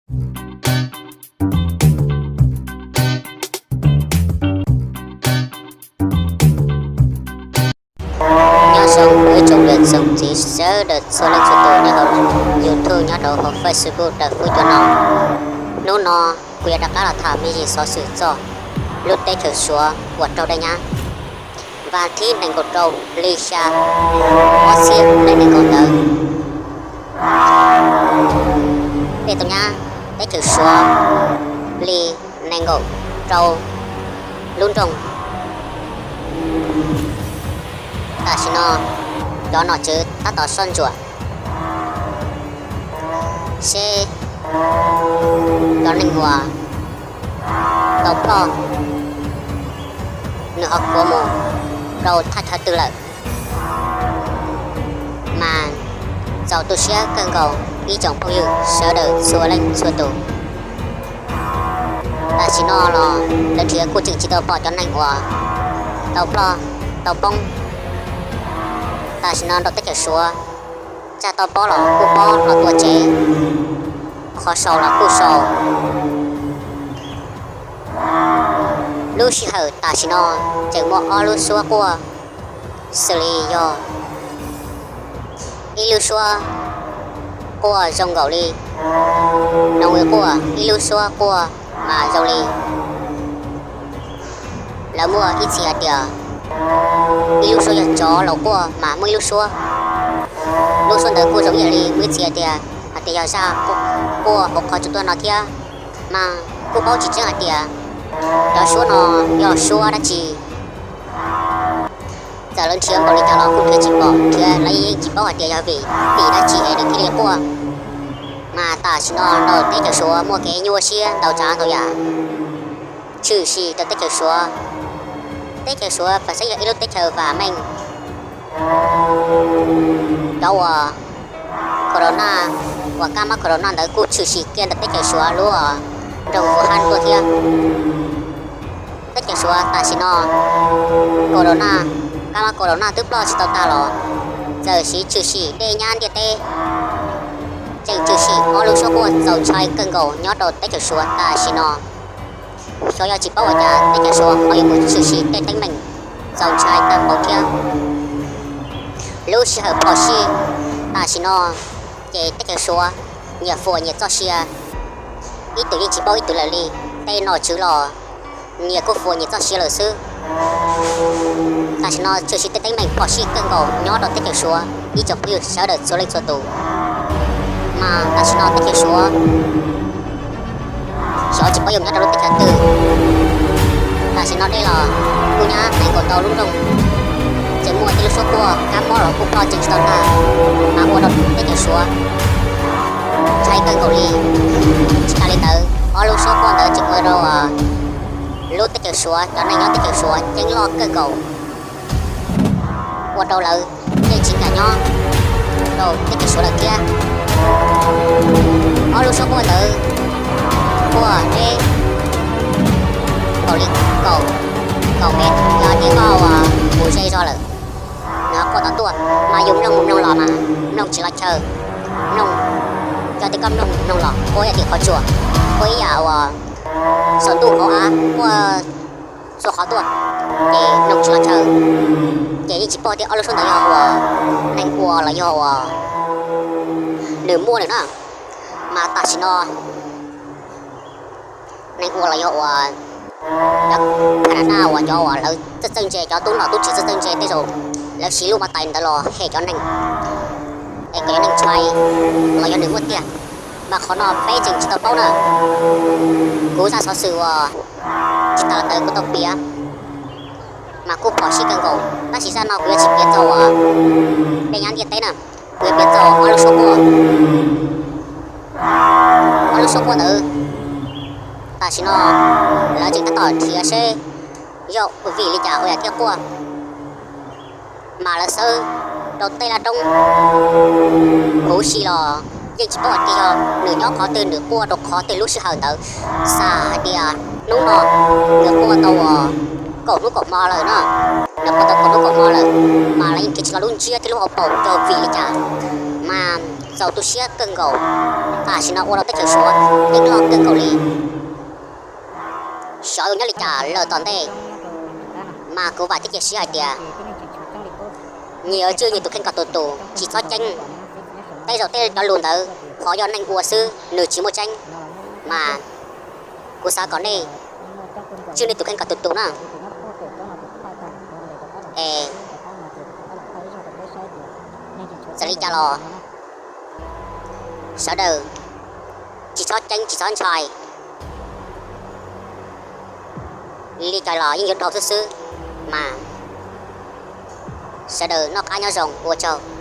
Nyob zoo ib tsoom niam tsoom txiv sawv daws txhua leej txhua tus nyob hauv YouTube, nyob rau hauv Facebook, daws fub cuab no. Hnub no kuv yuav rov qab los tham me ntsis xov xwm txog lub teb chaws Suav uas raug dej nyab. Vas thib nees nkaum rau hli xya ob txhiab nees nkaum ntawd, dej tau nyab teb chaws Suav li nees nkaum rau lub nroog. Tam sim no cov nom tswv tab tom soj ntsuam seb cov neeg uas tau ploj nws ho kuav mus rau thaj chaw twg lawm. Mas txaus tu siab kawg nkaus ib tsoom phooj ywg sawv daws txhua leej txhua tus. Tam sim no los lawv nrhiav kuj tseem tsis tau pom cov neeg uas tau ploj tau poob. Tam sim no nram teb chaws Suav, tsaj tau pob los kuj pob los tua tsev, qhov sau los kuj sau. Lub sij hawm tam sim no tseem muaj ob lub suab quaj, xws li yog ib lub suab quaj zoo nkaus li noog quaj, ib lub suab quaj mas zoo li lawv muaj ib txhia hais tias ib lub suab yog tsov los quaj, mas muaj ib lub suab, lub suab ntawd kuj zoo ib yam li muaj ib txhia tias hais tias yog zaj quaj hauv qhov tsua tuaj no thiab. Mas kuj paub tsis tseeb hais tias cov suab no yog suab dab tsi. Txawm lawv nrhiav npaum li cas los kuj nrhiav tsis pom, nrhiav los yeej tsis paub hais tias yog vim tim dab tsi es nws thiaj li quaj. Mas tam sim no nram teb chaws Suav muaj kev nyuaj siab ntau tsav ntau yam, tshwm sim rau teb chaws Suav. Teb chaws Suav pam saib yog ib lub teb chaws vam meej. Cov uas corona, uas kab mob corona ntawd kuj tshwm sim kiag ntawm teb chaws Suav lub nroog Wuhan tuaj thiab. Teb chaws Suav tam sim no corona, kab mob corona twb ploj tsis tau tag los txawm siv tshwm sim dej nyab ntiaj teb, tseem tshwm sim ob lub suab quaj txaus ntshai kawg nkaus nyob rau teb chaws Suav tam sim no. Xyov yog tsis paub ua cas teb chaws Suav ho yuav mus tshwm sim tej teeb meem txaus ntshai tag npaum thiab. Lub sij hawm phom sij tam sim no ces teb chaws Suav nyias fuam nyias txoj sia, ib tug yeej tsis paub ib tug lawm li. Tej nom tswv los nyias kuj fuam nyias txoj sia lawm xwb. Tam sim no tshwm sim tej teeb meem phom sij kawg nkaus nyob rau teb chaws Suav ib tsoom phooj ywg sawv daws txhua leej txhua tus. Mas tam sim no teb chaws Suav xyov tsis paub yuav mus nyob rau lub teb chaws twg. Tam sim no dej los kuj nyab nees nkaum ntau lub nroog, tseem muaj tej lub suab quaj, kab mob los kuj ploj tseem tsis tau tag, mas ua rau teb chaws Suav ntshai kawg nkaus li. Tsis tas li ntawd, ob lub suab quaj ntawd tseem ua rau lub teb chaws Suav, cov neeg nyob teb chaws Suav ceeb loj kawg nkaus, ua rau lawv yeej tsis kam nyob rau teb chaws Suav lawm thiab. Ob lub suab quaj ntawd quaj deb nkaus li kaum, kaum mev, yog tias koj mus ze zog lawm, nws ho quaj tod tuaj, mas yus mloog mus mloog los mas mloog tsis los chaw, mloog, yog tias koj mloog mus mloog los quaj ib yam tim qhov tsua, quaj ib yam uas saum ntuj hauv av quaj txhua qhov tuaj, ces mloog tsis los chaw. Ces yeej tsis paub tias ob lub suab ntawd yog uas neeg ua los yog uas nws muaj lawm na. Mas tam sim no neeg ua los yog uas cov Canada uas cov uas lawv txawj txawj ntse, cov tub nom tub tswv txawj txawj ntse tej zaum lawv siv lub mab tais ntawd los hem cov neeg, es kom cov neeg ntshai los yog nws muaj tiag. Mas qhov no peb tseem tsis tau paub na. Kuv zaj xov xwm uas tsis tas los ntawd kuv tau piav, mas kuj phom sij kawg nkaus, tab sis zaj no kuv yuav tsis piav txog uas dej nyab ntiaj teb na, kuv yuav piav txog ob lub suab quaj. Ob lub suab quaj ntawd tam sim no lawv tseem tab tom nrhiav seb yog vim li cas ua yam thiaj quaj. Mas lawv xawb rau tej laj roob huv si los yeej tsis paub hais tias yog nws nyob qhov twg, nws quaj rau qhov twg lub sij hawm ntawd. Xam hais tias hnub no nws quaj tau uas kaum hnub kaum hmo lawm na, nws quaj tau kaum hnub kaum hmo lawm, mas lawv yeej nrhiav tsis tau lub ntsiab thiab lub hauv paus yog vim li cas. Mas txaus tu siab kawg nkaus. Tam sim no ua rau teb chaws Suav yeej loj kawg nkaus li. Xyov yuav nyob li cas lawm tom ntej, mas kuv vam thiab cia siab hais tias nyias yuav tswj nyias tus kheej kom tus tus, tsis txhob ceeb. Tej zaum tej cov lus ntawd qhov yog neeg ua xwb, nws tsis muaj tseeb, mas kuv xav kom nej tswj nej tus kheej kom tus tus na. Es txawm li cas los sawv daws tsis txhob ceeb tsis txhob ntshai. Li cas los yeej yuav dhau xwb xwb, mas sawv daws noj qab nyob zoo, ua tsaug.